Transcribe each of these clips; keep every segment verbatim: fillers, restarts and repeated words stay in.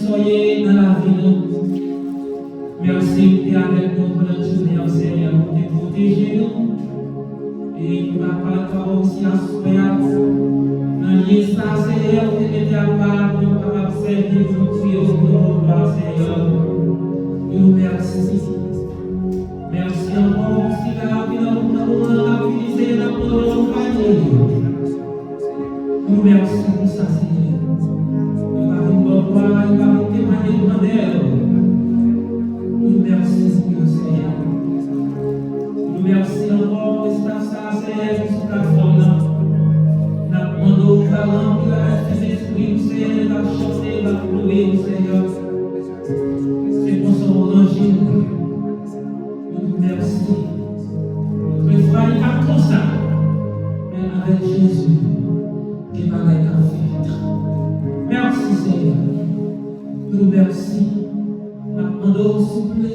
Soyez nan lavi nou. Mèsi ou te avèk nou pandan jounen an, Senyè, ou te pwoteje nou. E nou ka pale pawòl ou si aswè a. Nan lye sa, Senyè, ou te mete apa pou nou kapab sèvi, pou nou priye, pou nou glwa, Senyè. Nou mèsi. Mèsi ankò pou sila ki nan moman n ap vini, Senyè, n ap mande w konpayi yo. Nou mèsi pou sa, Senyè. Yo pa vin ba w glwa, yo pa vin temwanye grandè w. Nou mèsi pou yo, Senyè. Nou mèsi ankò pou estaf sa, Senyè, ki sou platfòm nan. N ap mande w pou w ranpli yo avèk Sentespri w, Senyè, yo va chante, yo va louwe w, Senyè. Se konsa w ranje nou. Nou di w mèsi. Lòt fwa, li pa t konsa. Men avèk Jezi, gen bagay k ap fèt. Mèsi, Senyè. Nou di w mèsi. N ap mande w, souple.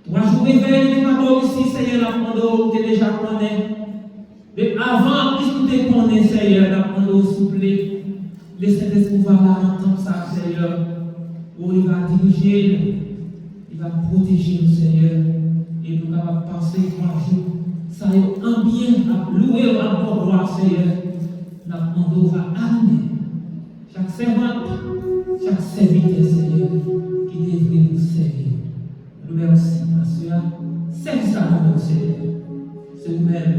Twa jou revèy, li pa ba w isi, Senyè, n ap mande w, ou te deja konnen. Men avan, plis nou te konnen, Senyè, n ap mande w, souple, le Sentespri w va la nan tanp sa, Senyè. O, li va dirije nou, li va pwoteje nou, Senyè. E nou kapab pase twa jou sa yo an byen, ap louwe w, ap ba w glwa, Senyè. N ap mande w va anime chak sèvant, chak sèvitè, Senyè, ki te vle pou sèvi w. Nou mèsi, paske a, sèvis la nan men w, Senyè. Se ou menm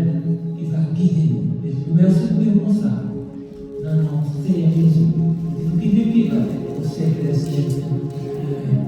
ki va gide nou. E nou mèsi pou nou konsa. Nan non Senyè Jezi, nou ki viv, ki règne, ou syèk dè syèk. Amèn.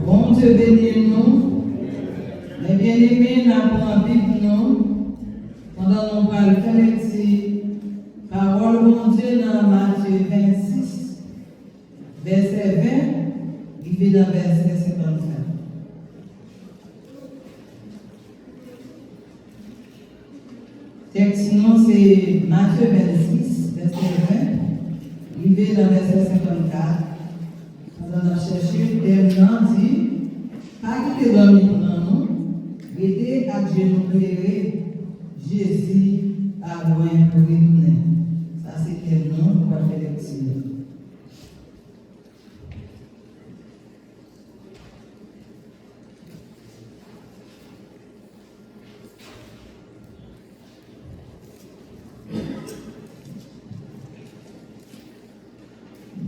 Bondye beni nou. Men byeneme, n a pran Bib nou pandan nou pral fè lekti pawòl Bondye nan Matye vennsis, vèsè ven, rive nan vèsè senkannkat. Tèks nou se Matye vennsis, vèsè ven, rive nan vèsè senkannkat. Pandan n ap chèche, tèm nan di, pa kite dòmi pran nou, rete ak je nou klere, Jezi pa lwen pou retounen. Sa se tèm nou, nou pral fè lekti a.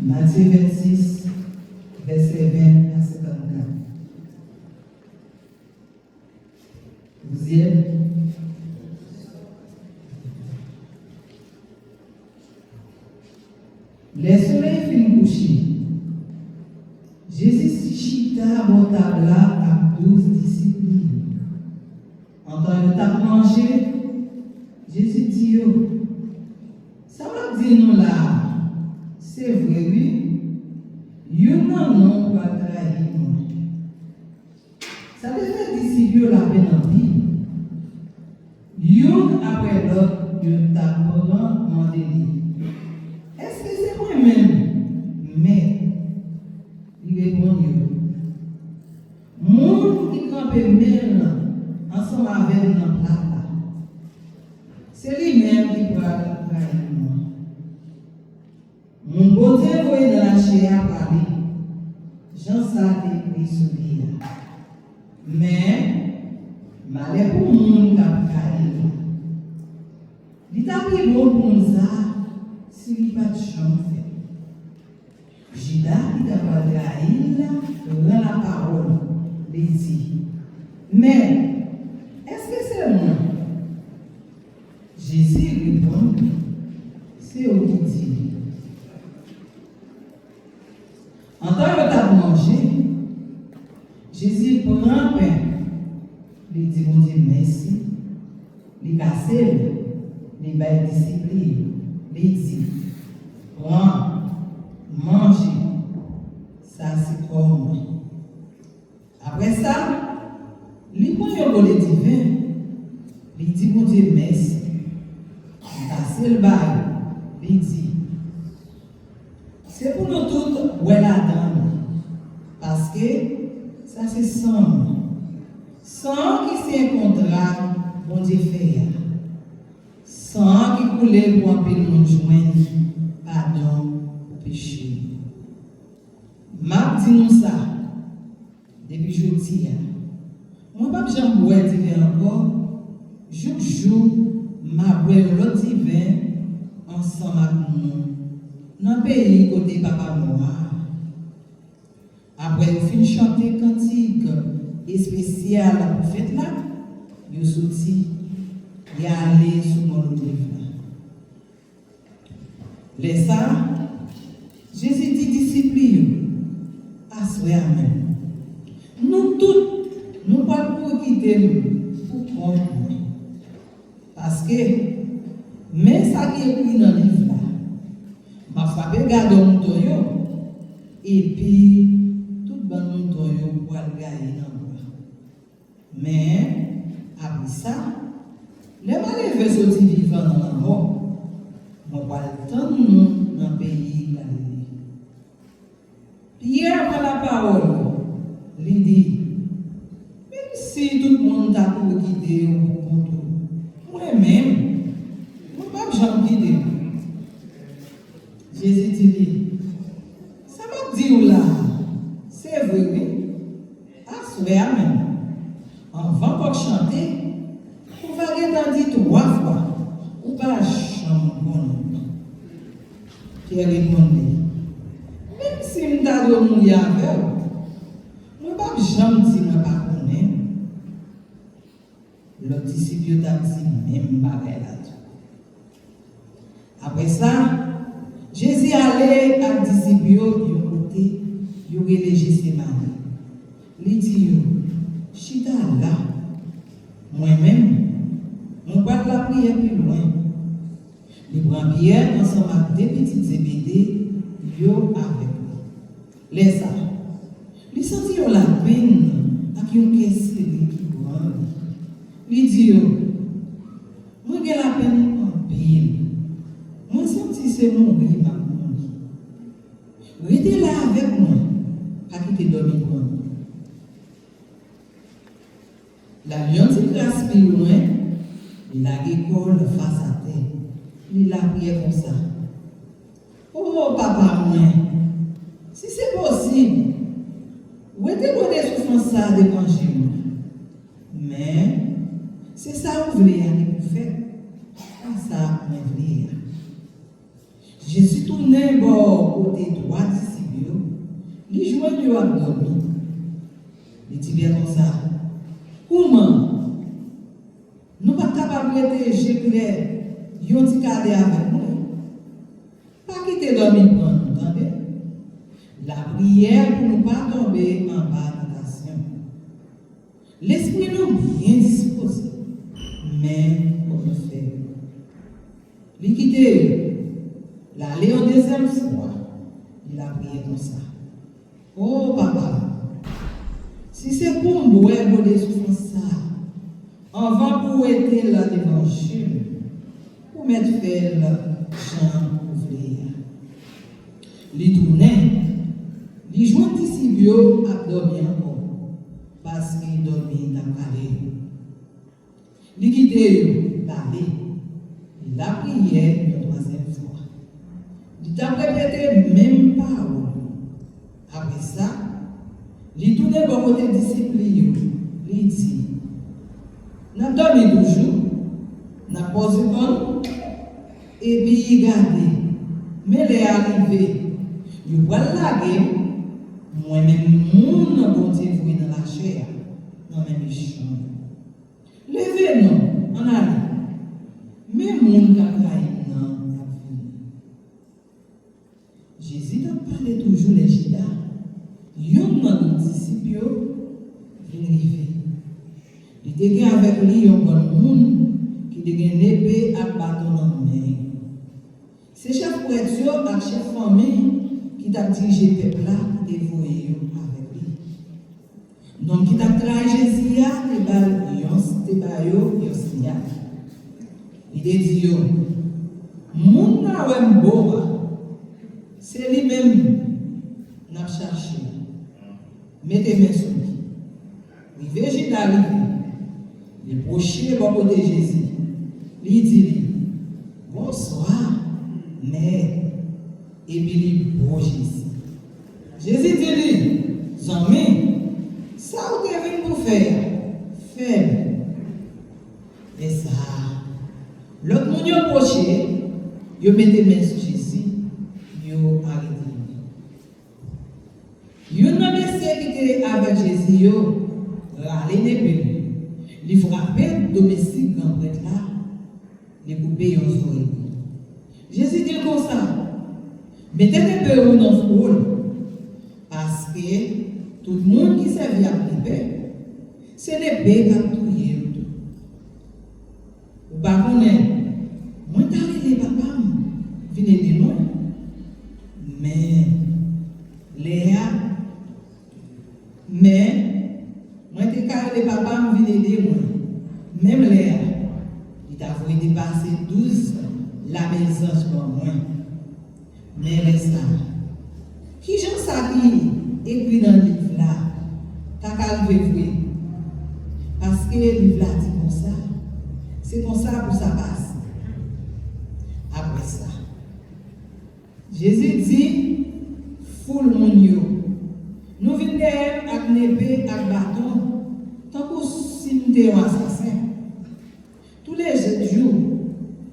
Matye vennsis, vèsè ven a senkannkat. Douzyèm. Lè solèy fin kouche, Jezi chita bò tab la ak douz disip li yo. Antan yo t ap manje, Jezi di yo, sa m ap di nou la a, se vre wi, youn nan nou pral trayi mwen. Sa te fè disip yo lapenn anpil. Youn apre lòt, yo t ap pran mande li, èske se mwen menm, Mèt? Li reponn yo, moun ki kanpe men l ansanm avè m nan plat la, se li menm ki pral trayi mwen. Moun Bondye voye nan lache a prale, jan sa te ekri sou li a. Men, malè pou moun k ap trayi l la. Li ta pi bon pou moun sa a si li pa t janm fèt. Jida, ki ta pral trayi l la, pran lapawòl, li di, Mèt, èske se mwen? Jezi reponn, se ou ki di. Antan yo t ap manje, Jezi pran pen, li di Bondye mèsi, li kase l, li bay disip li yo, li di, pran, manje, sa se kò mwen. Apre sa, li Li pran yon gode diven, li di Bondye mèsi. Li pase l ba yo, li di, se pou nou tout bwè ladan l, paske sa se san mwen. San an ki siyen kontra Bondye fè a. San an ki koule pou anpil moun jwenn padon pou peche yo. M ap di nou sa, depi jodi a, mwen p ap janm bwè diven ankò, jouk jou m a bwè yon lòt diven ansanm ak nou nan peyi kote Papa m wa a. Apre yo fin chante kantik espesyal pou fèt la, yo soti, y ale sou Mòn Oliv la. Lè sa a, Jezi di disip li yo, aswè a menm, nou tout, nou pral kouri kite m pou kont mwen. Paske, men sa ki ekri nan liv la, m ap frape gadò mouton yo, epi tout bann mouton yo pral gaye nan bwa. Men, apre sa, lè m a leve soti vivan nan lanmò, mwen pral tann nou nan peyi Galile. Pyè pran lapawòl, li di, menmsi tout moun ta kouri kite w pou kont ou, mwen menm, mwen p ap janm kite w. Jezi di li, sa m ap di w la a, se vre wi. Aswè a menm, anvan kòk chante, ou va gentan di twa fwa, ou pa janm konnen mwen. Pyè reponn li, menmsi m ta dwe mouri avè w, mwen p ap janm di mwen pa konnen w. Lòt disip yo t ap di menm bagay la tou. Apre sa, Jezi ale ak disip yo yon kote yo rele Jetsemane. Li di yo, chita la, mwen menm, mwen pral lapriyè pi lwen. Li pran Pyè ansanm ak de pitit Zebede yo avèk li. Lè sa a, li santi yon lapenn ak yon kè sere ki pran li. Li di yo, mwen gen lapenn anpil. Mwen santi se mouri m ap mouri. Rete la avèk mwen, pa kite dòmi pran nou. L al yon ti kras pi lwen, li lage kò l fas atè, li lapriyè konsa, o Papa mwen, si se posib, wete gode soufrans sa a devan je mwen. Men, se sa ou vle a ki pou fèt, pa sa mwen vle a. Jezi tounen bò kote twa disip yo, li jwenn yo ap dòmi. Li di Pyè konsa, kouman? Nou pa t kapab rete je klè yon ti kadè avèk mwen? Pa kite dòmi pran nou, tande. Lapriyè pou nou pa tonbe anba tantasyon. Lespri nou byen dispoze, men kò nou fèb. Li kite yo, l ale yon dezyèm fwa, li lapriyè konsa, o Papa, si se pou m bwè gode soufrans sa a, anvan pou w wete l nan levanjil, ou mèt fè l jan ou vle a. Li tounen, li jwenn disip yo ap dòmi ankò, paske dòmi t ap kale yo. Li kite yo, l ale, li lapriyè yon twazyèm fwa. Li t ap repete menm pawòl yo. Apre sa, li tounen bò kote disip li yo, li di, n ap dòmi toujou? N ap pòze kò nou? Epi gade, men lè a rive, yo pral lage m, mwen menm moun Bondye voye nan lachè a, nan men mechan yo. Leve non, ann ale. Men moun k ap trayi m nan ap vini. Jezi t ap pale toujou lè Jida, youn nan douz disip yo, vin rive. Li te gen avèk li yon bann moun ki te gen nepe ak baton nan men yo. Se chèf prèt yo ak chèf fanmi ki t ap dirije pèp la ki te voye yo avèk li. Nonm ki t ap trayi Jezi a te ba l yon, te ba yo yon siyal. Li te di yo, "Moun n a wè m bo a, se li menm n ap chache. Mete men sou li." Rive Jida rive, li pwoche bò kote Jezi. Li di li, "Bonswa, Mèt." Epi li bo Jezi. Jezi di li, "Zanmi, sa w te vin pou fè a, fè l." Lè sa a, lòt moun yo pwoche, yo mete men sou Jezi, yo arete li. Youn nan mesye ki te avèk Jezi yo rale nepe l, li frape domestik gran prèt la, li koupe yon zòrèy li. Jezi di l konsa, "Mete nepe w nan fwo l, paske tout moun ki sèvi ak nepe, se nepe k ap touye yo tou. Ou pa konnen, mwen ta rele papa m vin ede mwen, men lè a, men mwen te ka rele papa m vin ede mwen, menm lè a, li ta voye depase douz lame zanj ban mwen." Men lè sa a, ki jan sa ki ekri nan liv la ta ka rive vre? Paske liv la di konsa, se konsa pou sa pase. Apre sa, Jezi di foul moun yo, "Nou vin dèyè m ak nepe ak baton, tankou si m te yon asasen. Toulejou,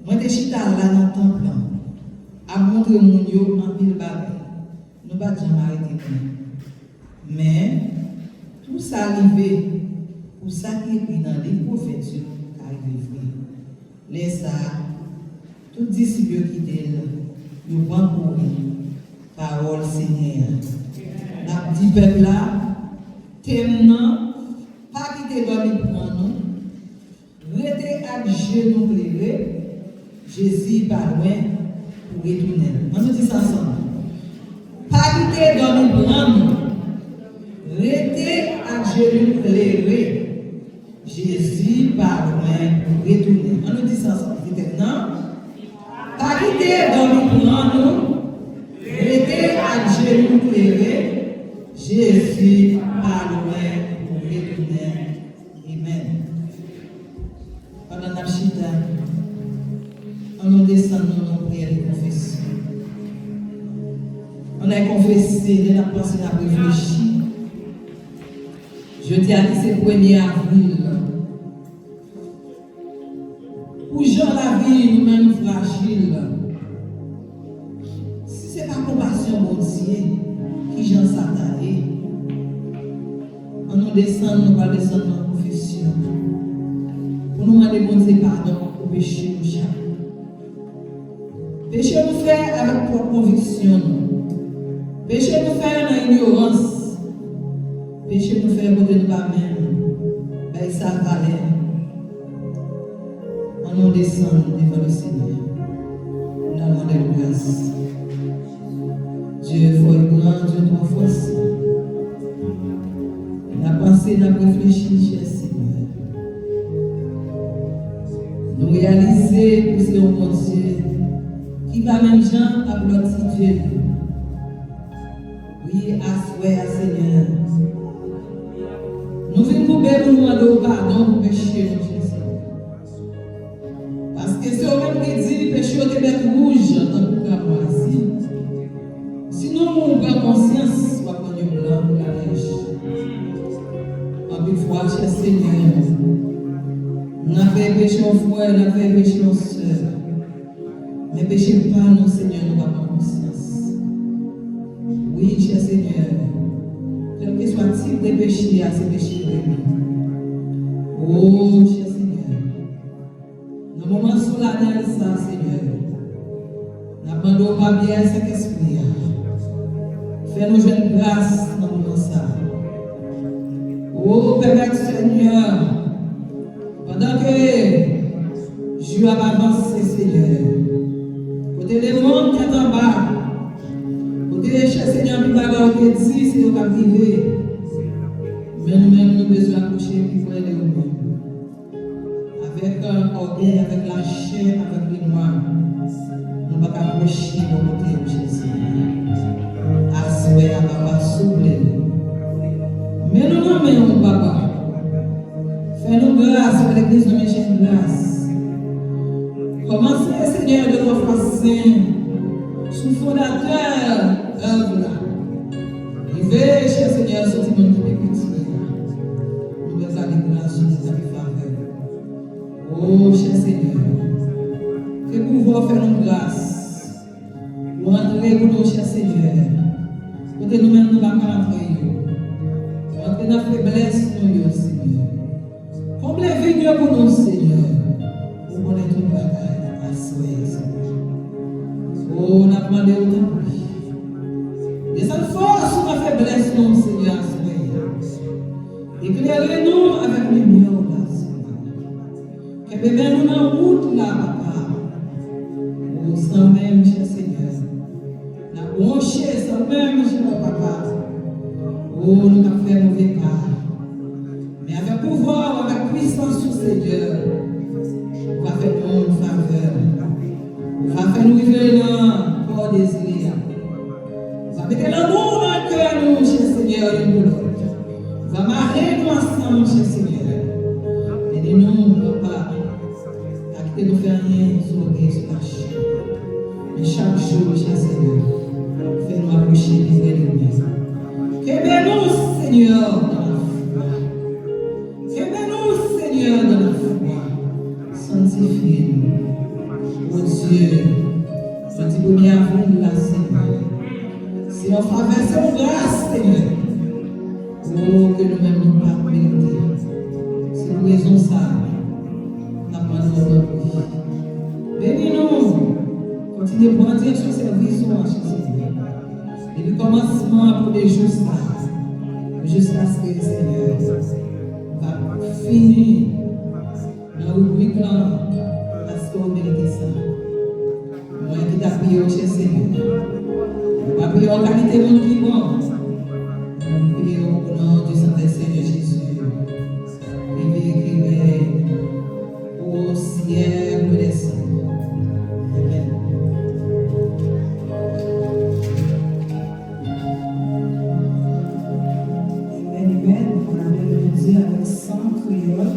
mwen te chita la nan tanp lan, ap montre moun yo anpil bagay. Nou pa t janm arete mwen. Men, tou sa rive pou sa ki ekri nan liv pwofèt yo ka rive vre." Lè sa a, tout disip yo kite l, yo pran kouri. Pawòl Senyè a. N ap di pèp la, tèm nan, pa kite dòmi pran nou. Rete ak je nou klere, Jezi pa lwen pou retounen. Ann nou di sa ansanm. Pa kite dòmi pran nou. Rete ak je nou klere, Jezi pa lwen pou retounen. Ann nou di sa ansanm. Di tèt nan. Pa kite dòmi pran nou. Rete ak je nou klere, Jezi pa lwen pou retounen. Amen. Pandan n ap chita, ann nou desann nou nan priyè de konfesyon. Ann al konfese, lè n ap panse, n ap reflechi. Jodi a ki se premye avril, pou jan lavi nou menm frajil, si se pa konpasyon Bondye, ki jan sa ta ye? Ann nou desann, nou pral desann nan konfesyon. Pou nou mande Bondye padon pou peche nou chak. Peche nou fè avèk pwòp konviksyon nou. Peche nou fè nan inyorans. Peche nou fè kote nou pa menm bay sa valè. Ann nou desann devan Lesenyè. N al mande l gras. Dieu est fort et grand, Dieu trop fort. N ap panse, n ap reflechi, chè Senyè. Nou reyalize ou se yon Bondye ki pa menm jan ak lòt ti dye yo. Wi, aswè a, Senyè, nou vin koube pou nou mande w padon pou peche nou, Jezi. Paske se ou menm ki di peche yo te bèt wouj tankou kramwazi. Si nou pran konsyans, w ap rann yo blan kou lalèj. Anpil fwa, chè Senyè, n ap fè peche yon frè, n ap fè peche yon sè. Men peche pa nou, Senyè, nou pa pran konsyans. Wi, chè Senyè, kèlkeswa tip de peche a, se peche nou ye. O, chè Senyè, nan moman solanèl sa, Senyè, n ap mande w pa byè Sentespri a. Fè nou jwenn gras nan moman sa. O, pèmèt, Senyè, pandan ke jou ap avanse, Senyè, kote lemonn tèt anba, kote, chè Senyè, anpil bagay ou te di, se yo k ap rive. Men nou menm, nou bezwen apwoche pi pre de ou menm. Avèk, euh, ògèy, avèk lachè, avèk lenwa, nou pa ka pwoche bò kote ou, Jezi. Aswè a, Papa, souple. Men nou nan men ou, Papa. Fè nou gras, fè legliz nou menm gras. Kòmanse, Senyè, de twa fwa sen, sou fondatè èv la. Rive, chè Senyè, sou timoun ki pi piti a. Nou bezwen de gras, nou bezwen de favè. O, chè Senyè, ke pouvwa w fè nou gras. Ou antre pou nou, chè Senyè, kote nou menm nou pa ka antre yo. Ou antre nan feblès nou yo, Senyè. Konble vid yo pou nou, Senyè. Ou konnen tout bagay aswè, Senyè. O, n ap mande w, tanpri, desann fòs ou nan feblès nou, Senyè, aswè. Eklere nou avèk limyè w la, Senyè. Kenbe men nou nan wout la, Papa. O, san menm, chè Senyè, n ap wonche, san menm, chè Papa. O, nou t ap fè move pa. Men avèk pouvwa w, avèk pwisans ou, Senyè, ou va fè nou yon favè. Ou va fè nou rive nan kò dezire a. Ou va mete lanmou nan kè nou, chè Senyè, youn pou lòt. Ou va mare nou ansanm, chè Senyè. Beni nou, Papa. Pa kite nou fè anyen sou ògèy, sou lachè. Men chak jou, chè Senyè, fè nou apwoche pi pre de ou menm. Kenbe nou, Senyè, nan lafwa. Kenbe nou, Senyè, nan lafwa. Sanntifye nou. O Dye, jodi premye avril la, Senyè, se yon favè, se yon gras, Senyè. O, ke nou menm nou pa merite. Se pou rezon sa a, n ap mande w tanpri. Beni nou. Kontinye pran direksyon sèvis ou an, Senyè. Depi kòmansman pou de jou sa, jiskaske, Senyè, va fini nan ribrik lan, paske w merite sa. Mwen ki t ap priye w, chè Senyè, mwen pa priye w an kalite moun ki bon. Mwen priye w o non di Sentè Senyè Jezi, ki viv, ki règne au siècle des siècles. Amèn. Amèn, amèn. N ap adore Bondye avèk san kreyòl.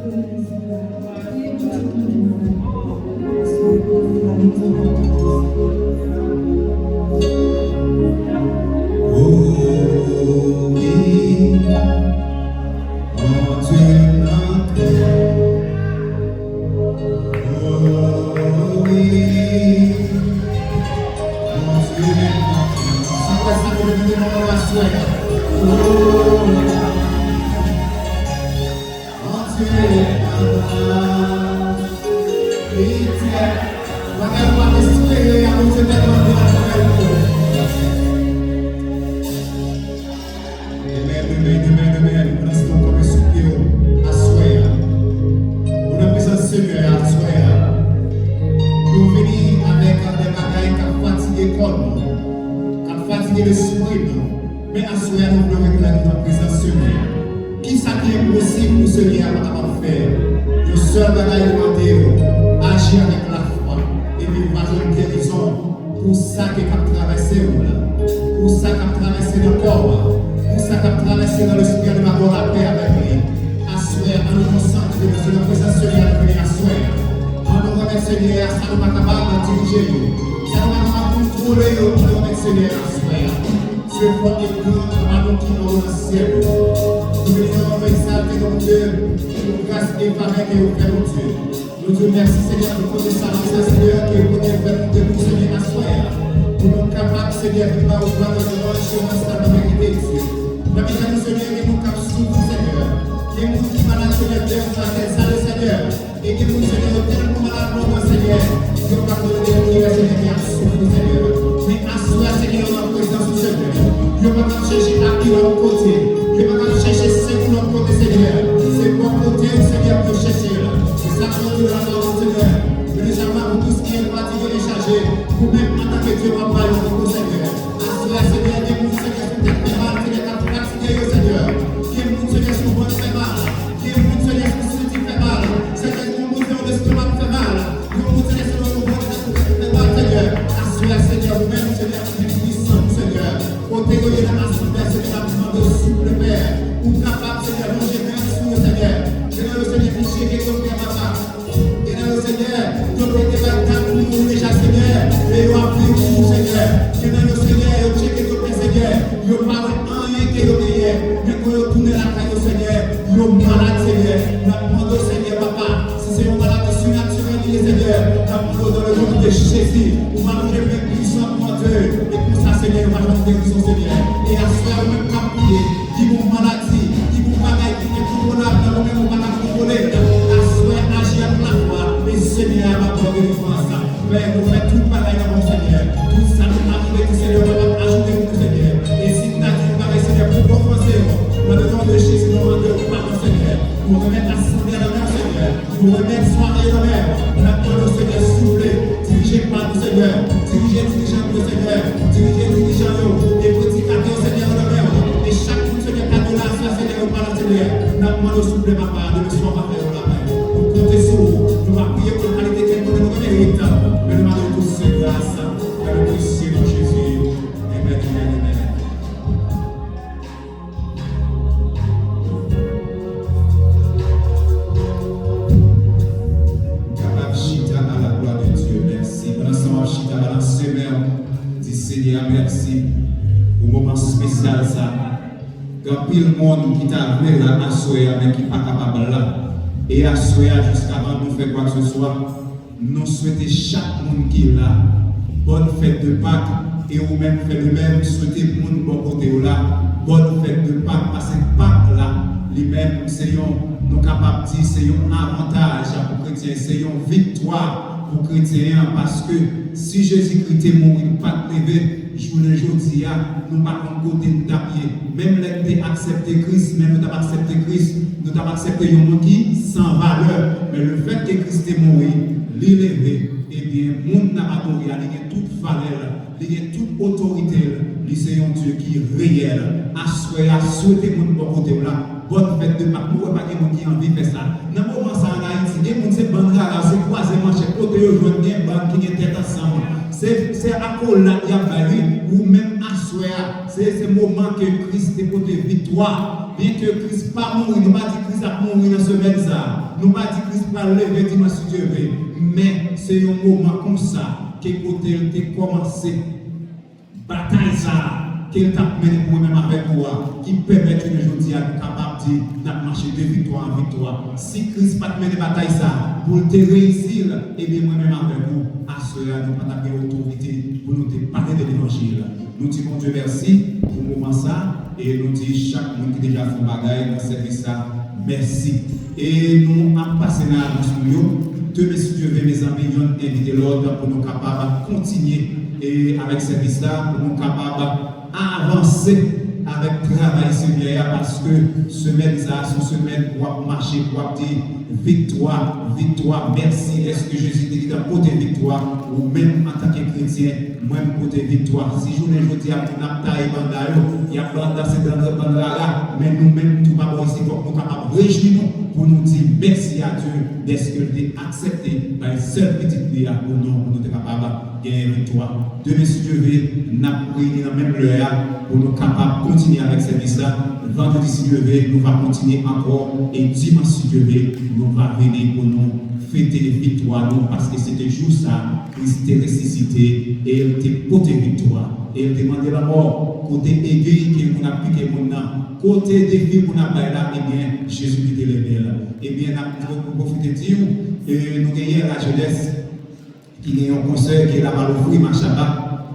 Oh wi, Bondye nan kè. Oh wi, Bondye nan kè. Sa kwè sa nou mete nan men nou aswè a. Oh. Bondye papa, li tè, bagay ou pa t espere a, Bondye tèlman gran pou bagay ou. Amen, amen, amen, amen. Pandan se tan w kanpe sou pye w aswè a, ou nan prezans Senyè a aswè a, nou vini avèk de bagay k ap fatige kò nou, k ap fatige lespri nou. Men aswè a, nou vle rekonèt nou nan prezans Senyè a. Kisa ki enposib pou Senyè a pa kapab fè? Yon sèl bagay li mande w, aji avèk lafwa, epi w va jwenn gerizon pou sa ke k ap travèse w la, pou sa k ap travèse nan kò w la, pou sa k ap travèse nan lespri a, li va ba w lapè avèk li. Aswè a, ann nou konsantre nou se nan prezans Senyè a nou vini aswè a. Ann nou remèt Senyè a sa nou pa kapab dirije yo, sa nou pa kapab kontwole yo, ann nou remèt Senyè a aswè a. Se fò e gran papa nou ki anwo nan syèl yo. Nou vini nan yon egzalte, Bondye, pou gras e favè ke ou fè, Bondye. Nou di w mèsi, Senyè, pou konesans sa, Senyè, ke ou te fè nou dekouvri, Senyè, aswè a. Pou nou kapab, Senyè, vin ba ou glwa, louanj, reverans, sa nou merite, Dye. Nan mitan nou, Senyè, gen moun k ap soufri, Senyè. Gen moun ki malad, Senyè, dèyè sa, Senyè. E gen moun, Senyè, yo tèlman malad, Senyè, yo pa konnen de ki lè, Senyè, ki ap soufri, Senyè. Men aswè a, Senyè, yo nan prezans ou, Senyè. Yo pa t ap chèche api lòt kote. Yo pa t ap chèche sekou lòt kote, Senyè. Se bò kote ou, Senyè, pou yo chèche la. Se sa k fè w di nan lapawòl ou, Senyè. Béni soit l'homme pour tout ce qui est fatigué et chargé. Ou menm, antanke Dye, w ap ba yo repo, Senyè. Aswè a, Senyè, gen moun, Senyè, sou tèt fè mal, Senyè, k ap fatige yo, Senyè. Gen moun, Senyè, sou vant fè mal. Gen moun, Senyè, sou senti fè mal. Senyè, gen moun, Senyè, lestomak fè mal. Yon moun, Senyè, se yon moun ki fè mal, Senyè. Aswè a, Senyè, ou menm, Senyè, ou vin pwisan, Senyè. Kote yo ye nan asanble a, Senyè, n ap mande w, souple, Pè. Ou kapab, Senyè, lonje men w sou yo, Senyè. Gen nan yo, Senyè, ki tcheke doktè, papa. Gen nan yo, Senyè, doktè te bay dat pou yo mouri deja, Senyè. Men yo ap viv toujou, Senyè. Gen nan yo, Senyè, yo tcheke doktè, Senyè. Yo pa wè anyen ke yo genyen. Men kon yo tounen lakay yo, Senyè, yo malad, Senyè. N ap mande w, Senyè, papa. Si se yon maladi sinatirèl li ye, Senyè, n ap mande w, dans le nom de Jésus, ou va lonje men pwisan pou mande, e konsa, Senyè, yo va jwenn gerizon, Senyè. E aswè a, ou menm k ap priye, ki gon maladi, ki gon bagay ki enkontwolab nan nou menm, ou pa ka kontwole l. Aswè a, aji ak lafwa, e Senyè a va ba w delivrans. Pè, nou fè tout bagay nan men w, Senyè. Tout sa nou pa rive di, Senyè, ou kapab ajoute pou nou, Senyè. E si n ta di yon bagay, Senyè, pou ofanse w, dans le nom de Jésus, nou mande w padon, Senyè. Nou remèt asanble a nan men w, Senyè. Nou remèt sware yo nan men w. N ap mande w, Senyè, souple, dirije pa nou, Senyè. Dirije dirijan nou yo, Senyè. Dirije dirijan yo. E predikatè yo, Senyè, yo nan men w. E chak moun, Senyè, k ap vin la, Senyè, yo pa la, Senyè. N ap mande w, souple, papa, demen swa w pa fè yo lapè. Nou konte sou ou. Nou pa priye pou kalite kèk kote nou gen merit. Men nou mande w tout se gras. Nan le presye non Jezi. Amen, amen, amen. Kapab chita à la gloire de Dieu. Mèsi. Pandan se tan w ap chita, balans men w, di Senyè a mèsi pou moman espesyal sa. Gen anpil moun ki ta vle la aswè a, men ki pa kapab la. E aswè a, jiskavan nou fè kwakeseswa, nou swete chak moun ki la, bòn fèt de Pak, e ou menm fè de menm, swete moun bò kote w la, bòn fèt de Pak, paske Pak la, li menm, se yon, nou kapab di, se yon avantaj pou kretyen, se yon viktwa pou kretyen an, paske si Jezikri te mouri, li pa t leve, jounen jodi a, nou pa konn kote n t ap ye. Menm lè n te aksepte Kris, menm nou t ap aksepte Kris, nou t ap aksepte yon moun ki san valè. Men lefètke Kris te mouri, li leve, ebyen, moun n ap adore a, li gen tout valè l, li gen tout otorite l, li se yon Dye ki reyèl. Aswè a, swete moun bò kote w la, bòn fèt de Pak. Nou wè pa gen moun ki anvi fè sa. Nan moman sa ann Ayiti, gen moun se bann rara, se kwaze manchèt, kote yo jwenn gen bann ki gen tèt ansanm. Se, se akolad y ap bay, wi. Ou menm aswè a, se, se moman ke Kris te pote viktwa. Byenke Kris pa mouri, nou pa di Kris ap mouri nan semèn sa a, nou pa di Kris pral leve dimanch si Dye vle, men se yon moman konsa ke kote l te kòmanse batay sa a ke l t ap mennen pou mwen menm avèk ou a, ki pèmèt jounen jodi a nou kapab di n ap mache de viktwa an viktwa. Si Kris pa t mennen batay sa a pou l te reyisi l, ebyen mwen menm avèk ou, aswè a nou pa t ap gen otorite pou nou te pale de levanjil. Nou di Bondye mèsi pou moman sa a, e nou di chak moun ki deja fè yon bagay nan sèvis sa a, mèsi. E nou ap pase nan anons nou yo. Demen, si Dye vle, mezanmi, yonn envite lòt pou nou kapab kontinye, e, avèk sèvis la, pou nou kapab avanse avèk travay Senyè a, paske semèn sa a, se yon semèn pou w ap mache, pou w ap di, viktwa, viktwa, mèsi, dèske Jezi te gentan pote viktwa, ou menm antanke kretyen, mwen m pote viktwa. Si jounen jodi a moun ap taye banda yo, y ap danse bann rara, men nou menm tou pa bò isi, fòk nou kapab rejwi nou pou nou di mèsi a Dye dèske l te aksepte bay sèl pitit li a pou nou, pou nou te kapab genyen viktwa. Demen, si Dye vle, n ap reyini nan menm lè a pou nou kapab kontinye avèk sèvis la. Vandredi, si Dye vle, nou va kontinye ankò. E dimanch, si Dye vle, nou va vini pou nou fete viktwa nou, paske se te jou sa Kris te resisite e l te pote viktwa. E l te mande lanmò, kote egri ke moun ap pike moun nan, kote defi moun ap bay la, ebyen, Jezi ki te leve l. Ebyen, n ap pwofite di w, e, nou genyen lajenès ki gen yon konsè ke l ap al ofri Machaba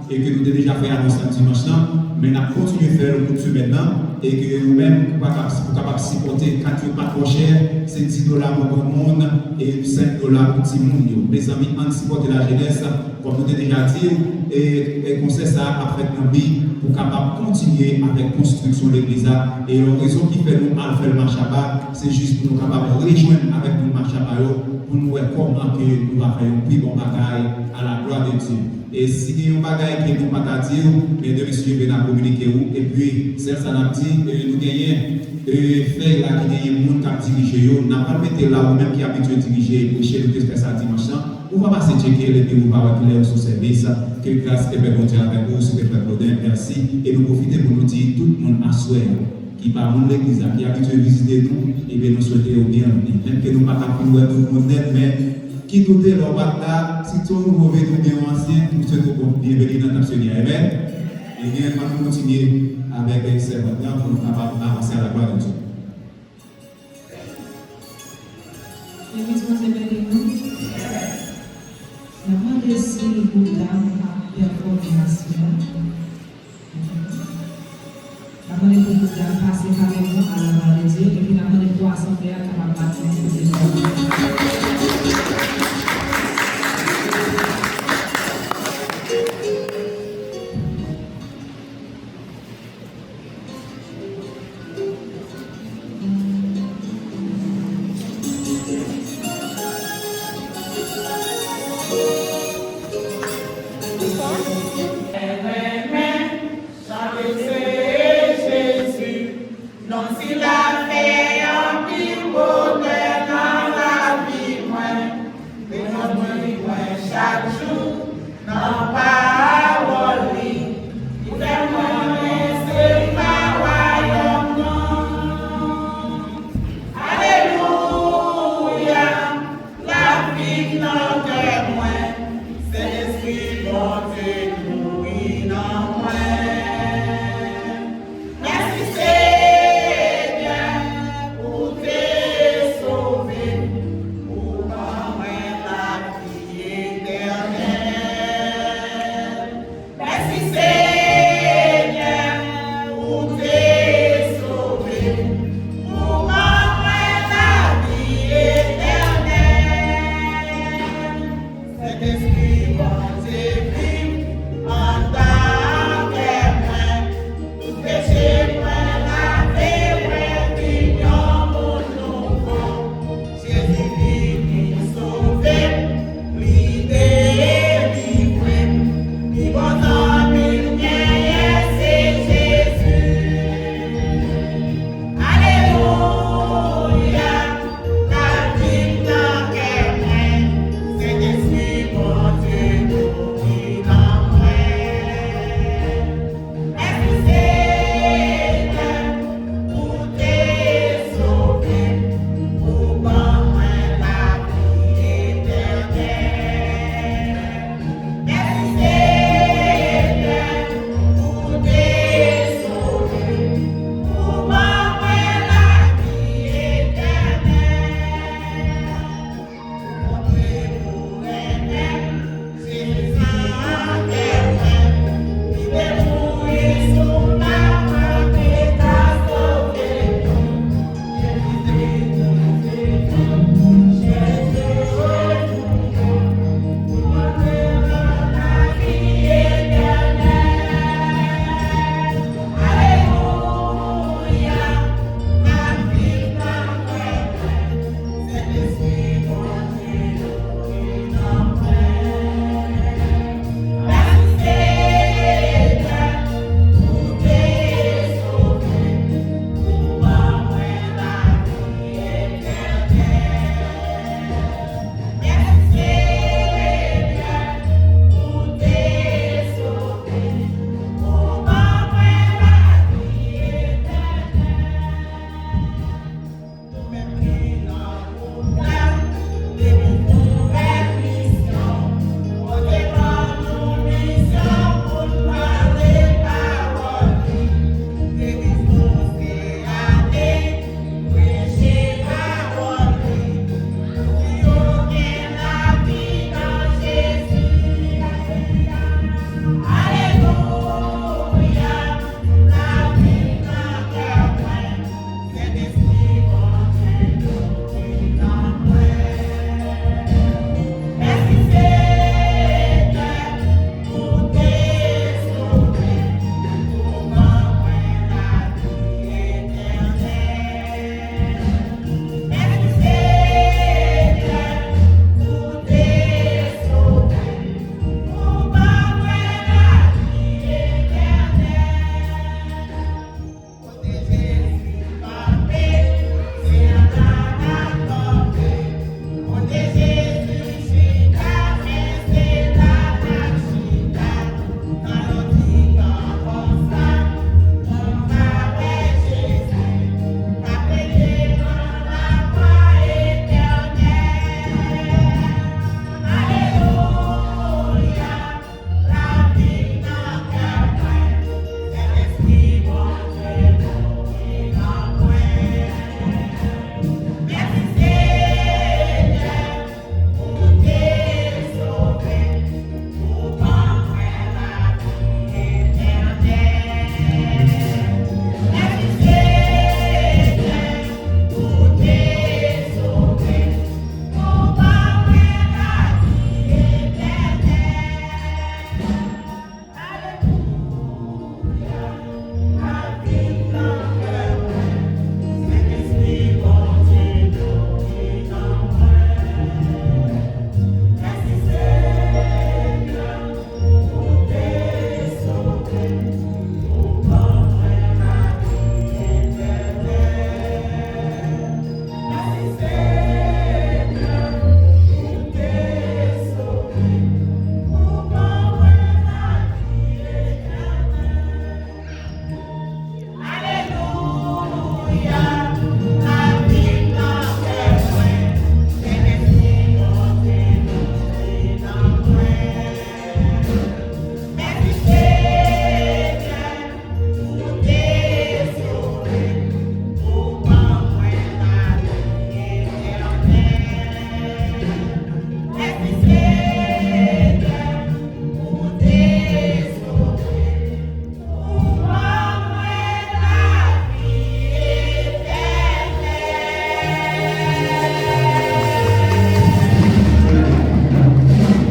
e ke nou te deja fè anons lan dimanch lan, men n ap kontinye fè l tout semèn nan e ke ou menm ou kapab, ou kapab sipòte, kat yo pa twò chè, se dis dola pou granmoun e senk dola pou timoun yo. Mezanmi, ann sipòte lajenès, kòm nou te deja di w, e, e konsè sa a ap fèt nan bi pou kapab kontinye avèk konstriksyon legliz la. E yon rezon ki fè nou al fè l Machaba, se jis pou nou kapab rejwenn avèk moun Machaba yo, pou nou wè kòman ke nou va fè yon pi bon bagay à la gloire de Dieu. E si gen yon bagay ke nou pa ta di w, men demen si Dye vle n a kominike w. Epi, sèl sa n ap di, e, nou genyen, e, fèy la ki genyen moun k ap dirije yo. N ap al mete la, ou menm ki abitye dirije e preche, nou te fè sa dimanch lan. Ou va pase tcheke l epi ou va wè kilè ou sou sèvis. Ke gras e pè Bondye avèk ou, se te frè Claudin, mèsi. E nou pwofite pou nou di tout moun aswè a ki pa moun legliz la, ki abitye vizite nou, ebyen, nou swete yo byenvini. Menm ke nou pa ka fin wè tout moun nèt, men kit ou te la, ou pa t la, si se yon nouvo vini oubyen yon ansyen, nou swete w bon byenveni nan tanp Senyè a. Amèn. Ebyen, ann kontinye avèk sèvant lan pou nou kapab avanse à la gloire de Dieu. Legliz, Bondye beni nou. N ap mande si group dam ap pèfòme aswè a. N ap mande pou group dam pase pami nou à la gloire de Dieu, epi n ap mande pou asanble a kapab bati yon kote dam. Renmen, sa vle se Jezi, non sila fè anpil bonè nan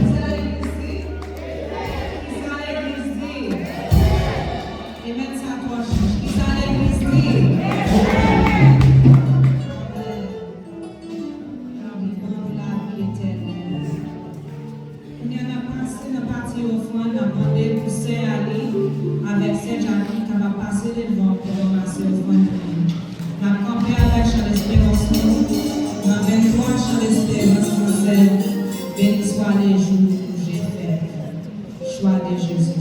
Kisa legliz di? Kisa legliz di? E mèt sa twò chich. Kisa legliz di? Amen. Amen. Ban nou lavi etènèl. Kounye a n ap pase nan pati ofrann, n ap mande pou sè Ali avèk sè Jackie kapab pase devan pou ranmase ofrann pou nou. N ap kanpe avèk chan esperans nou nan venntwa chan esperans nan sèn Béni soit le jour où j'ai fait choix de Jésus.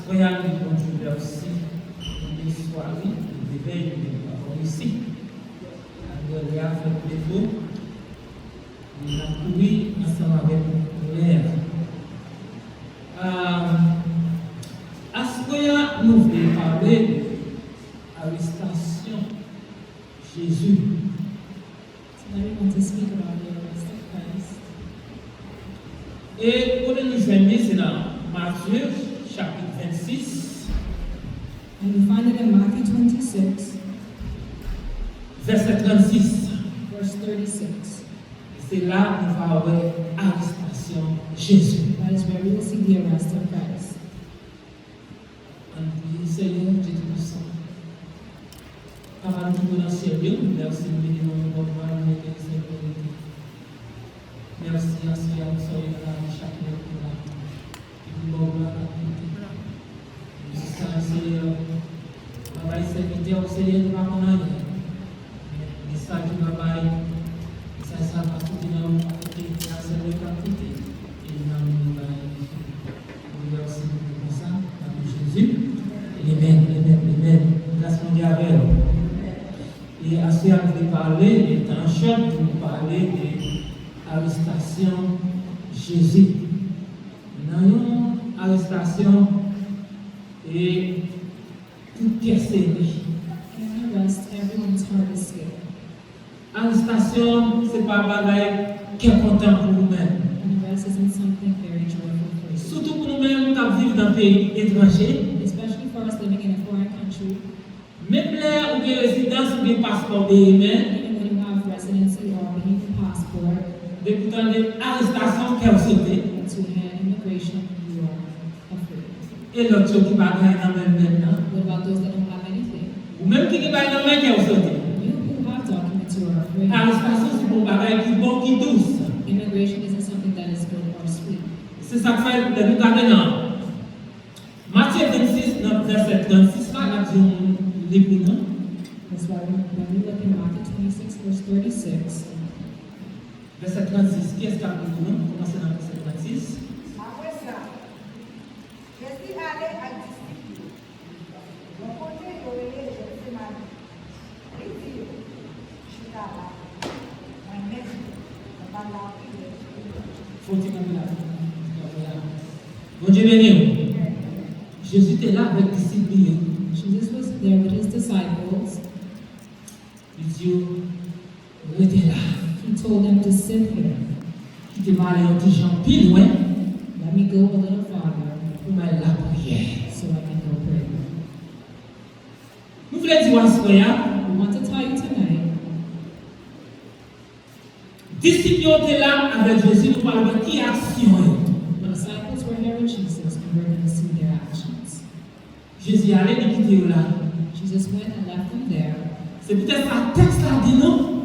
Mwen di Bondye mèsi pou bonswa li, pou revèy li, pou papa isi. Malgre lè a fè nou defo, men n ap kouri ansanm avèk lè a. Ah, aswè a, nou vle pale de arestasyon Jezi. Tonight we want to speak about the arrest of Christ. E kote nou jwenn li, se nan Matye, chapit vennsis. And we find it in Matthew twenty-six, vèsè trannsis. Verse thirty-six. E se la nou va wè arestasyon Jezi. That is where we will see the arrest of Christ. Ann priye. Seyè Dye Toupisan, Papa nou ki nan syèl yo, mèsi, nou beni non, nou ba w glwa, nou rekonesan pou nou. Mèsi aswè a pou sa w fè nan lavi chak moun ki la. Epi nou ba w glwa ak tout. Mesaj sa, Seyè, w pa bay sèvitè w, Seyè, nou pa konn anyen. Men mesaj ou pa bay, mesaj sa pa soti nan yon kote ki a sèl yo k ap koute. E nan nou bay. Mwen mèsi pou konsa, nan non Jezi. Amen, amen, amen. Gras Bondye avè w. E aswè a nou vle pale de tan chòt pou nou pale de arestasyon Jezi. Nan yon arestasyon, e tout kè sere. In an arrest, everyone's heart is scared. Arestasyon se pa bagay kè kontan pou ou menm. An arrest isn't something very joyful for you. Sitou pou nou menm k ap viv nan peyi etranje. Especially for us living in a foreign country. Menm lè ou gen rezidans, ou gen paspò Bemen. Even when you have residency or a Benin passport. Depi w tande arestasyon, kè w sote. Once you hear immigration, you are afraid. E lòt yo ki pa gen anyen nan men menm nan? What about those that don't have anything? Ou menm ki gen bagay nan men, kè w sote. You who have documents, you are afraid. Arestasyon se pa yon bagay ki bon, ki dous. Immigration isn't something that is good or sweet. Se sa k fè lè nou gade nan Matye vennsis, nan vèsè trannsis la, l ap di yon li pou nou. That's why when, when we look in Matthew twenty-six, verse thirty-six, vèsè trannsis, kiyès k ap li pou nou? Kòmanse nan vèsè trannsis. Apre sa, Jezi ale ak disip yo bò kote yo rele Jetsemani. Li di yo, "Chita la, mwen menm, mwen pral lapriyè pou nou." Fò w ti kanpe la. Kanpe la. Bondye beni w. Jezi te la avèk disip li yo. Jesus was there with his disciples. Li di yo, "Rete la." He told them to sit here. Kite m ale yon ti jan pi lwen. Let me go a little farther. Pou m al lapriyè. So I can go pray. Nou vle di w aswè a. We want to tell you tonight. Disip yo te la avèk Jezi, nou pral wè ki aksyon yo. The disciples were here with Jesus, and we're gonna see their actions. Jezi ale, li kite yo la. Jesus went and left them there. Se poutèt sa tèks la di nou.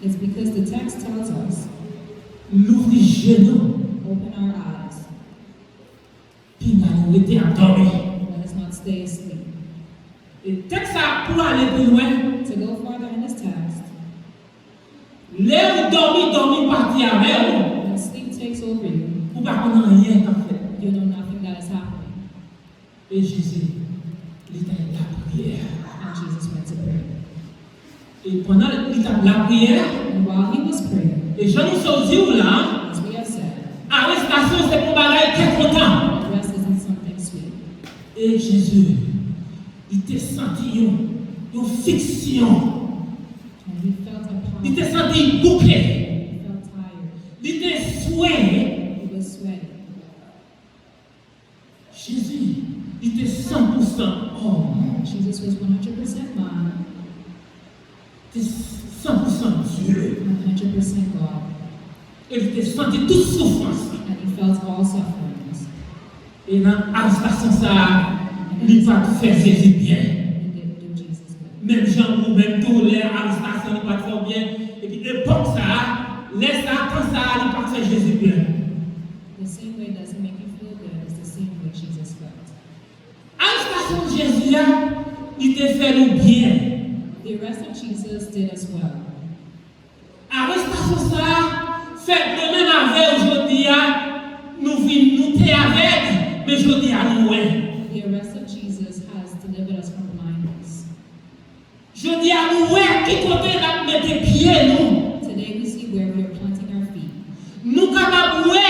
It's because the text tells us, louvri je nou. Open our eyes. Pinga nou rete ap dòmi. Let us not stay asleep. E tèks sa pou ale pi lwen. To go further in this text, lè ou dòmi, dòmi pati avè w. When sleep takes over you, ou pa konn anyen k ap fèt. You know nothing that is happening. E Jezi, li t al lapriyè. And Jesus went to pray. E pandan li t ap lapriyè, and while he was praying, e jan nou sot di w la, as we have said, arestasyon se pou bagay kè kontan. Arrest isn't something sweet. E Jezi, li te santi yon, yon fiksyon. And he felt a power. Li te santi l bouke. He felt tired. Li te swè. He was sweating. Jezi, li te san pou san òm. Jesus was one hundred percent man. Te san pou san Dye. One hundred percent God. E li te santi tout soufrans. And he felt all sufferings. E nan arestasyon sa a, li pa t fè Jezi byen. He didn't do Jesus good. Menm jan ou menm tou, lè arestasyon li pa t fè w byen, epi epòk sa a, lè sa a, tan sa a, li pa t fè Jezi byen. The same way it doesn't make you feel good is the same way Jesus felt. Arestasyon Jezi a, li te fè nou byen. The arrest of Jesus did us well. Arestasyon sa a fè mwen menm avè w jodi a, nou vin, nou te avèg, men jodi a nou wè. The The rest of Jesus has delivered us from blindness. Jodi a nou wè ki kote n ap mete pye nou. Today we see where we are planting our feet. Nou kapab wè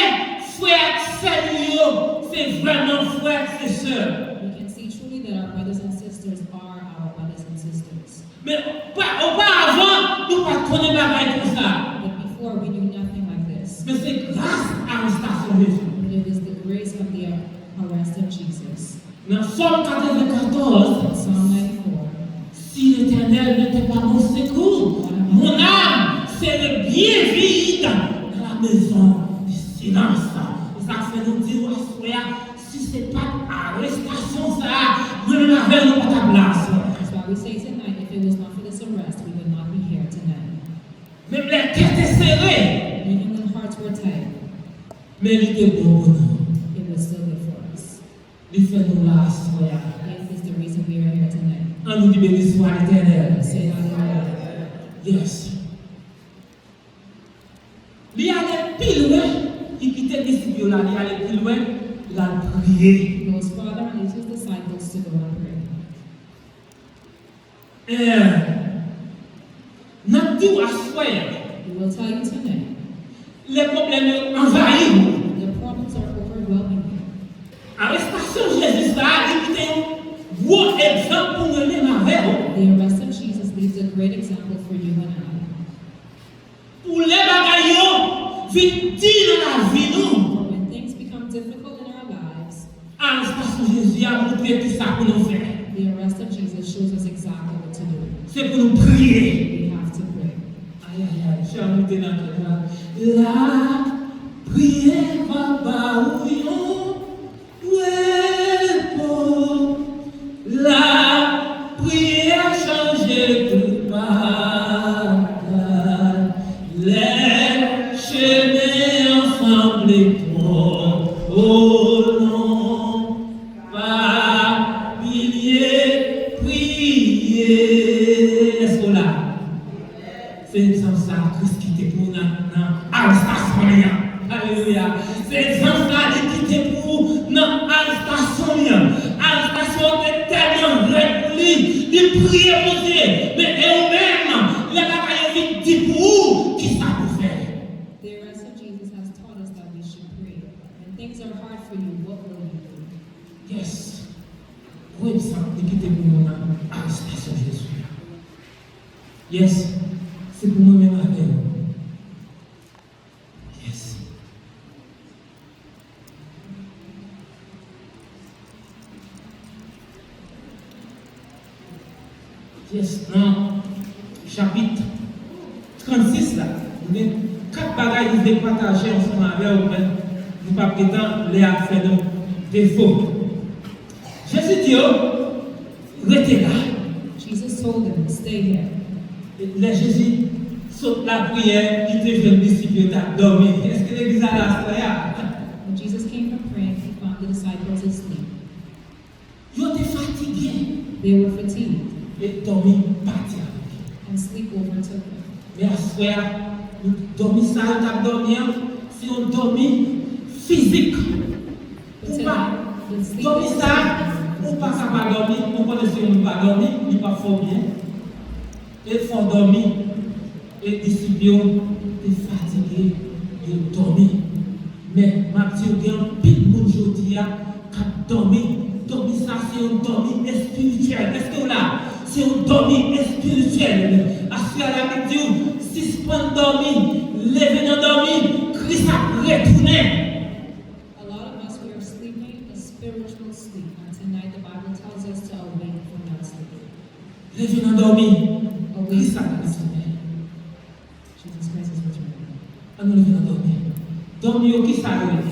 frè ak sè nou yo se vrèman frè ak se sè. We can see truly that our brothers and sisters are our brothers and sisters. Men pa- oparavan, nou pa t konnen bagay konsa. But before, we knew nothing like this. Men se gras a arestasyon Jezi. But it was the grace of the arrest of Jesus. Nan Sòm katrevenkatòz, Psalm ninety-four. Si l'Éternel n'était pas mon secours, mon âme serait bien vide dans la maison du silence. Se sa k fè nou di w aswè a, si se pa t arestasyon sa a, mwen menm avè w nou pa t ap la aswè a. That's why we say tonight, if it was not for this arrest, we would not be here tonight. Menm lè kè te sere, Even when hearts were tight, men li te bon pou nou. It was still good for us. Li fè nou la aswè a. It is the reason we are here tonight. An nou di beniswa Letènèl. Say hallelujah. Yes. Li ale pi lwen, li kite disip yo la, li ale pi lwen, l al priye. He goes farther and leads his disciples to go and pray. Eh, n ap di w aswè a, We will tell you tonight, lè pwoblèm yo anvayi w, the problems are overwhelming you. Arestasyon Jezi sa a, li kite yon gwo egzanp pou mwen menm avè w. The arrest of Jesus leaves a great example for you and I. Pou lè bagay yo vin di nan lavi nou, But when things become difficult in our lives, arestasyon Jezi a montre ki sa pou nou fè. The arrest of Jesus shows us exactly what to do. Se pou nou priye. We have to pray. Ayayay, chè a moute nan kè m la. Lapriyè va ba ou yon repo. Lapriyè chanje tout bagay. Lè chemen an sanble twò, o non. Pa bliye priye. Èske w la? Se egzanp sa a Kris kite pou w nan, nan arestasyon li an. Alelouya. Se egzanp sa a li kite pou w nan arestasyon li an. Arestasyon an te tèlman rèd pou li, li priye Bondye. Men e ou menm, lè bagay yo vin di pou ou, kisa pou w fè? The arrest of Jesus has taught us that we should pray. When things are hard for you, what will you do? Yes. Gwo egzanp li kite pou nou nan arestasyon Jezi a. Yes. Se pou mwen menm avè w. Yes. Yes, nan chapit trannsis la, nou gen kat bagay nou vle pataje ansanm avè w, men nou p ap gen tan, lè a ap fè nou defo. Jezi di yo, rete la. Jesus told them, "Stay here." Lè Jezi sot lapriyè, li te jwenn disip yo t ap dòmi. Èske legliz la la aswè a? When Jesus came from praying, he found the disciples asleep. Yo te fatige. They were fatigued, E dòmi pati avèk yo. and sleep overtook them. Men aswè a, dòmi sa yo t ap dòmi an, se yon dòmi fizik. Ou pa, dòmi sa, ou pa ka pa dòmi, ou konnen si yon moun pa dòmi, li p ap fè w byen. E fò w dòmi. E disip yo te fatige, yo dòmi. Men, m ap di w, gen anpil moun jodi a k ap dòmi. Dòmi sa se yon dòmi espirityèl. Èske w la? Se yon dòmi espirityèl. Aswè a Labib di w, sispann dòmi, leve nan dòmi, Kris ap retounen. A lot of us, we are sleeping a spiritual sleep, and tonight the Bible tells us to awake from that sleep. Leve nan dòmi, Kris ap retounen. Jesus Christ is returning. Ann nou leve nan dòmi. Dòmi yo, kisa yo ye?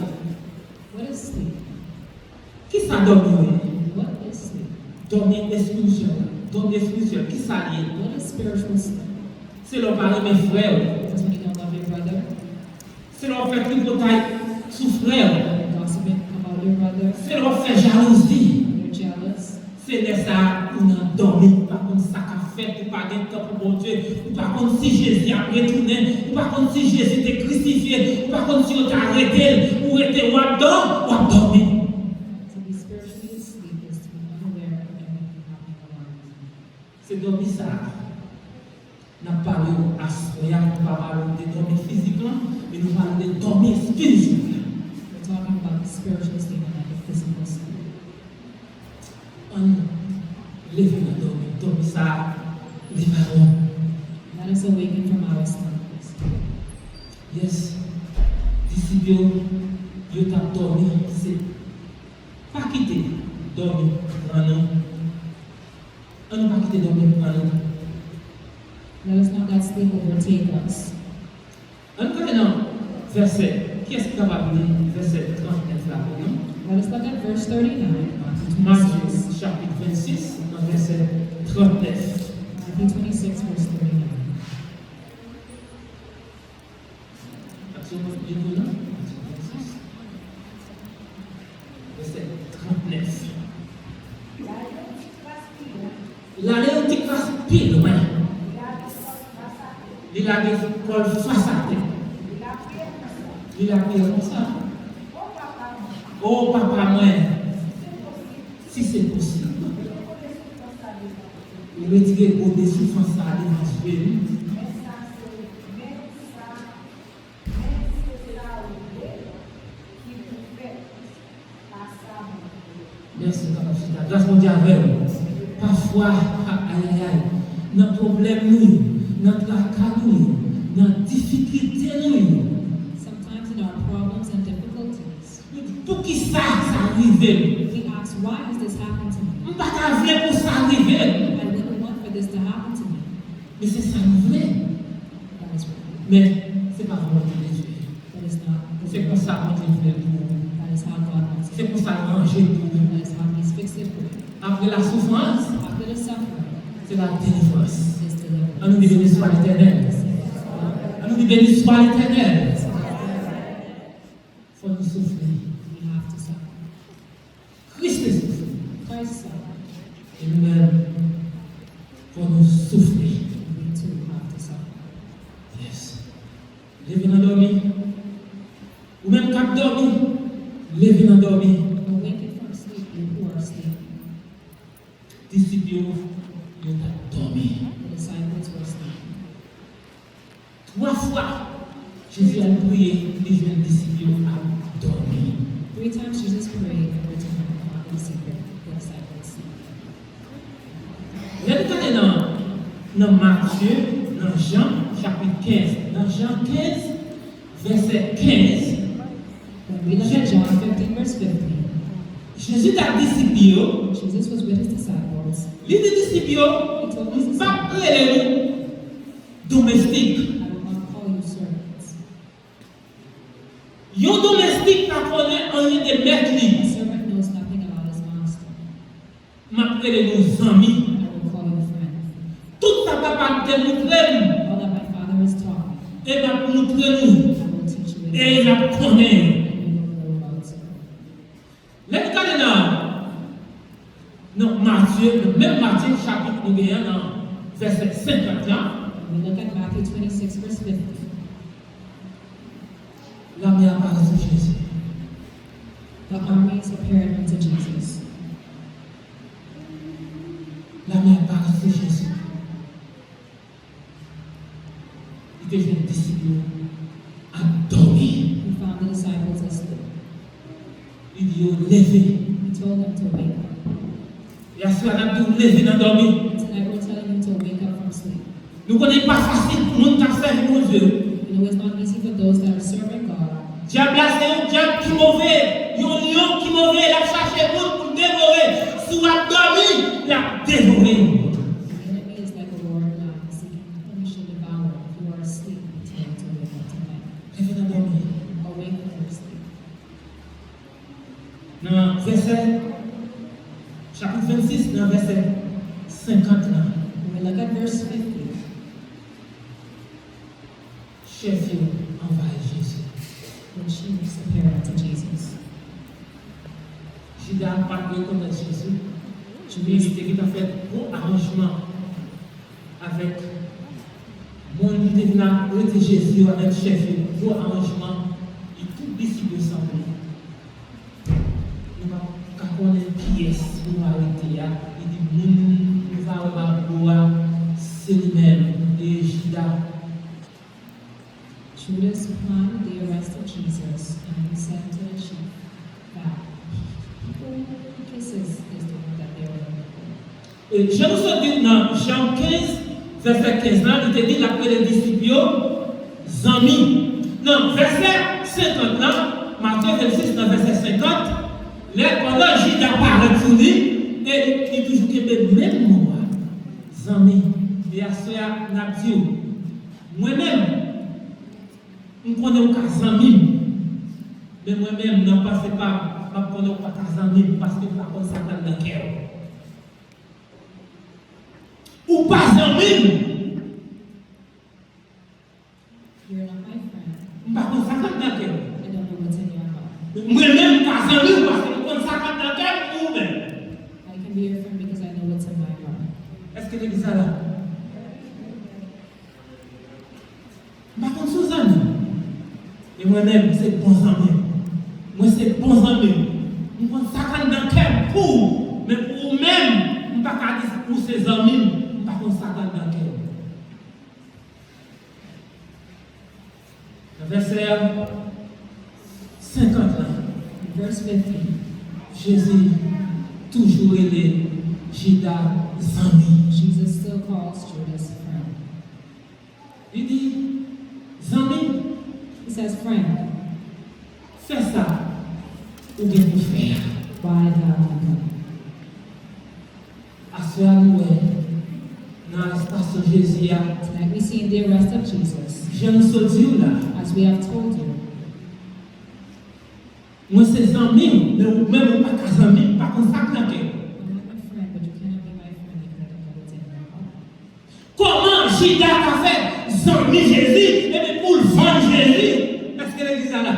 What is sleep? Kisa dòmi yo ye? What is sleep? Dòmi espirityèl la. Dòmi espirityèl, kisa l ye? What is spiritual sleep? Se lè w pa renmen frè w. That's when you don't love your brother. Se lè w ap fè tripotay sou frè w. Gossiping about your brother. Se lè w ap fè jalouzi. You're jealous. Se lè sa a ou nan dòmi, ou pa konn sa k ap fèt, ou pa gen tan pou Bondye, ou pa konn si Jezi ap retounen, ou pa konn si Jezi te krisifye, ou pa konn si yo te arete l, ou rete w ap dò, w ap dòmi. To be spiritually asleep is Se dòmi sa a n ap pale w aswè a, nou pa pale w de dòmi fizik lan, men nou pale w de dòmi espirityèl la. We're talking about the spiritual sleep and not the physical sleep. Ann leve nan dòmi, dòmi sa a, li pa bon. Let us awaken from our slumbers. Yes. Disip yo, yo t ap dòmi, se pa kite dòmi pran nou. Ann nou pa kite dòmi pran nou. Let us not let sleep overtake us. Ann gade nan vèsè, kiyès ki kapab li vèsè trannèf la pou nou? Let us look at verse thirty-nine, Matthew Matye twenty-six. Chapit vennsis, nan vèsè trannèf. Matthew twenty-six, verse thirty-nine. Matye vennsis, vèsè trannèf. Lale yon ti kras pi lwen. Li lage kò l fas atè. Li lapriyè konsa. O Papa mwen, si se posib, retire gode soufrans sa a devan zye m. Men se sa ou vle ki pou fèt, pa sa mwen vle. Mèsi, nou kapab chita. Gras Bondye avè w. Pafwa, ayayay, nan pwoblèm nou yo, nan traka nou yo, nan difikilte nou yo. Sometimes in our problems and difficulties, nou di, poukisa sa rive m? We ask, "Why has this happened to me?" M pa ta vle pou sa rive m. I wouldn't want for this to happen to me. Men se sa nou vle. That is what we want. Men se pa volonte Bondye. That is not the will. Se konsa Bondye vle l pou ou. That is how God wants it. Se konsa l ranje l pou ou. That is how He's fixed it for you. Apre la soufrans, after the suffering, se la delivrans. Is deliverance. Ann nou di, beni swa Letènèl. Ann nou di, beni swa Letènèl. Fò nou soufri. We have to suffer. Kris te soufri. Christ suffered. E nou menm, fò nou soufri. We too have to suffer. Yes. Leve nan dòmi. Ou menm k ap dòmi, leve nan dòmi. Awaken from sleep, you who are asleep. Disip yo, yo t ap dòmi. The disciples were sleeping. Twa fwa, Jezi al priye, li jwenn disip yo ap dòmi. Three times Jesus prayed and returned and found the disciple, the disciples sleeping. Lè nou gade nan, nan Matye, nan Jan, chapit kenz, nan Jan kenz, vèsè kenz, When we look at John fifteen, verse fifteen, Jezi t ak disip li yo. Jesus was with his disciples. Li di disip yo, he told his disciples, "M p ap rele nou domestik." I will not call you servants. Yon domestik pa konnen anyen de mèt li. A servant knows nothing about his master. M ap rele nou zanmi. I will call you friend. Tout sa papa m te moutre m, all that my father has taught me, e m ap moutre nou, I will teach you it, e n ap konnen. And you will know about it. Lè nou gade nan, nan Matye, nan menm Matye, chapit nou genyen nan vèsè senkant la. When we look at Matthew twenty-six, verse fifty. Lame a parèt sou Jezi. The armies appeared unto Jesus. Lame a parèt sou Jezi. Li te jwenn disip yo ap dòmi. He found the disciples asleep. Li di yo, "Leve." He told them to wake up. E aswè a n ap di w, "Leve nan dòmi." Tonight we're telling you to wake up from sleep. Nou konnen li pa fasil pou moun k ap sèvi Bondye. You know it's not easy for those that are serving God. Dyab la se yon dyab ki move, yon lyon ki move, l ap chache moun pou l devore. Si w ap dòmi, l ap devore w. The enemy is like a roaring lion seeking whom he should devour. If you are asleep, tell him to wake up tonight. Leve nan dòmi. Awake from your sleep. Nan vèsè, chapit vennsis, nan vèsè senkant la. When we look at verse fifty, chèf yo anvayi Jezi. The chiefs appeared unto Jesus. Jida pa t rekonèt Jezi. Jida te gentan fè gwo aranjman avèk moun ki te vin arete Jezi yo, avèk chèf yo, gwo aranjman, e tout disip yo sanble. Nou pa ka konnen kiyès pou nou arete a. Li di, "Moun nou pa wè bab bò a, li menm, e Jida. Judas planned the arrest of Jesus, and he said to his sheep that who kisses is the one that they are looking for. E jan nou sot di nan Jan kenz, vèsè kenz la, li te di l ap rele disip yo zanmi. Nan vèsè senkant la, Matye vennsis nan vèsè senkant, lè pandan Jida parèt sou li, e li, li toujou kenbe menm mo a, zanmi. E aswè a, n ap di w, mwen menm, m konnen w ka zanmi m, men mwen menm, nan panse pa m, m ap konnen w pa ka zanmi m, paske m pa konn sa k anndan kè w. Ou pa zanmi m. You're not my friend. M pa konn sa k anndan kè w. I don't know what's in your heart. Mwen menm, m ka zanmi w paske m konn sa k anndan kè m pou ou menm. I can be your friend because I know what's in my heart. Èske legliz la la? M pa konn si w zanmi m. Men mwen menm, se bon zanmi m. Mwen se bon zanmi w. M konn sa k anndan kè m pou ou. Men pou ou menm, m pa ka di ou se zanmi m. M pa konn sa k anndan kè w. Nan vèsè senkant la, verse fifty, Jezi toujou rele Jida zanmi. Jesus still calls Judas friend. Li di, zanmi, he says, friend, fè sa ou gen pou fè a. Why have you come? Aswè a nou wè nan arestasyon Jezi a. Tonight we see in the arrest of Jesus, jan nou sot di w la, as we have told you, mwen se zanmi w, men ou menm ou pa ka zanmi m, m pa konn sa k nan kè w. I'm not your friend, but you cannot be my friend if you don't know what's in your heart. Kòman Jida ka fè zanmi Jezi epi pou l vann Jezi? Èske legliz la la?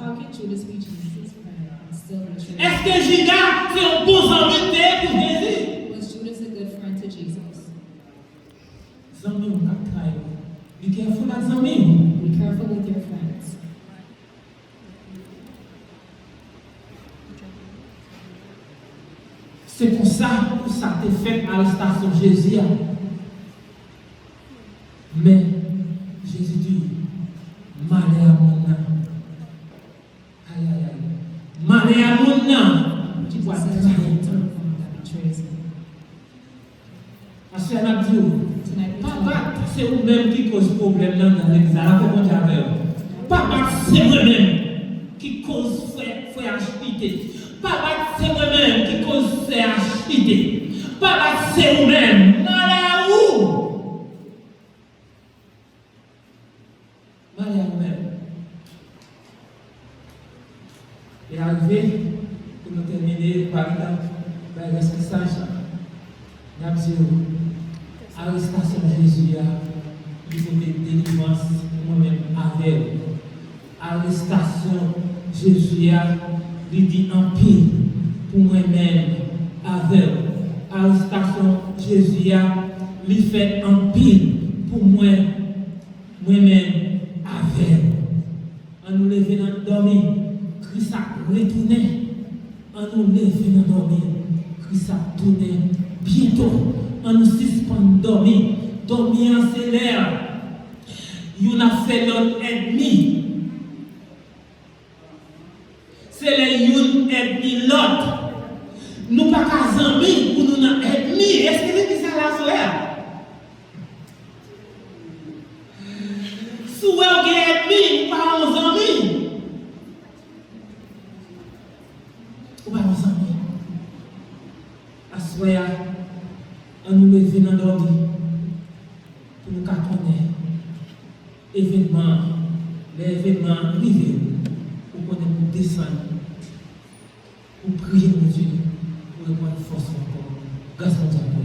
How can Judas be Jesus' friend and still betray him? Èske Jida se yon bon zanmi l te ye pou Jezi? Was Judas a good friend to Jesus? Zanmi w k ap trayi w. Be careful ak zanmi w. Be careful with your friends. Se konsa pou sa te fèt arestasyon Jezi a. Men, Jezi di, malè a moun nan. Ayayay. Malè a moun nan ki pral trayi m. Aswè a n ap di w, pa bat se ou menm ki koz pwoblèm nan nan legliz la, lapè Bondye avè w. Pa bat se mwen menm ki koz frè, frè a chite. Pa bat se mwen menm ki koz sè a chite. Pa bat se ou menm, malè a ou. Malè a ou menm. E arive, pou nou tèmine, pa gentan bay rès mesaj la. N ap di w, arestasyon Jezi a, li pote delivrans pou mwen menm avè w. Arestasyon Jezi a, li di anpil pou mwen menm avè w. Arestasyon Jezi a, li fè anpil pou mwen, mwen menm avè w. An nou leve nan dòmi, Kris ap retounen. An nou leve nan dòmi, Kris ap tounen byento. An nou sispann dòmi. Dòmi an se lè youn ap fè lòt ènmi. Se lè youn ènmi lòt. Nou pa ka zanmi pou nou nan ènmi. Èske legliz la la frè? Si w wè w gen ènmi, ou pa yon zanmi. Ou pa yon zanmi. Aswè a, an nou leve nan dòmi pou nou ka konnen evènman an. Lè evènman an rive, ou konnen pou desann, ou priye Bondye pou reprann fòs ou ankò. Gras Bondye ankò.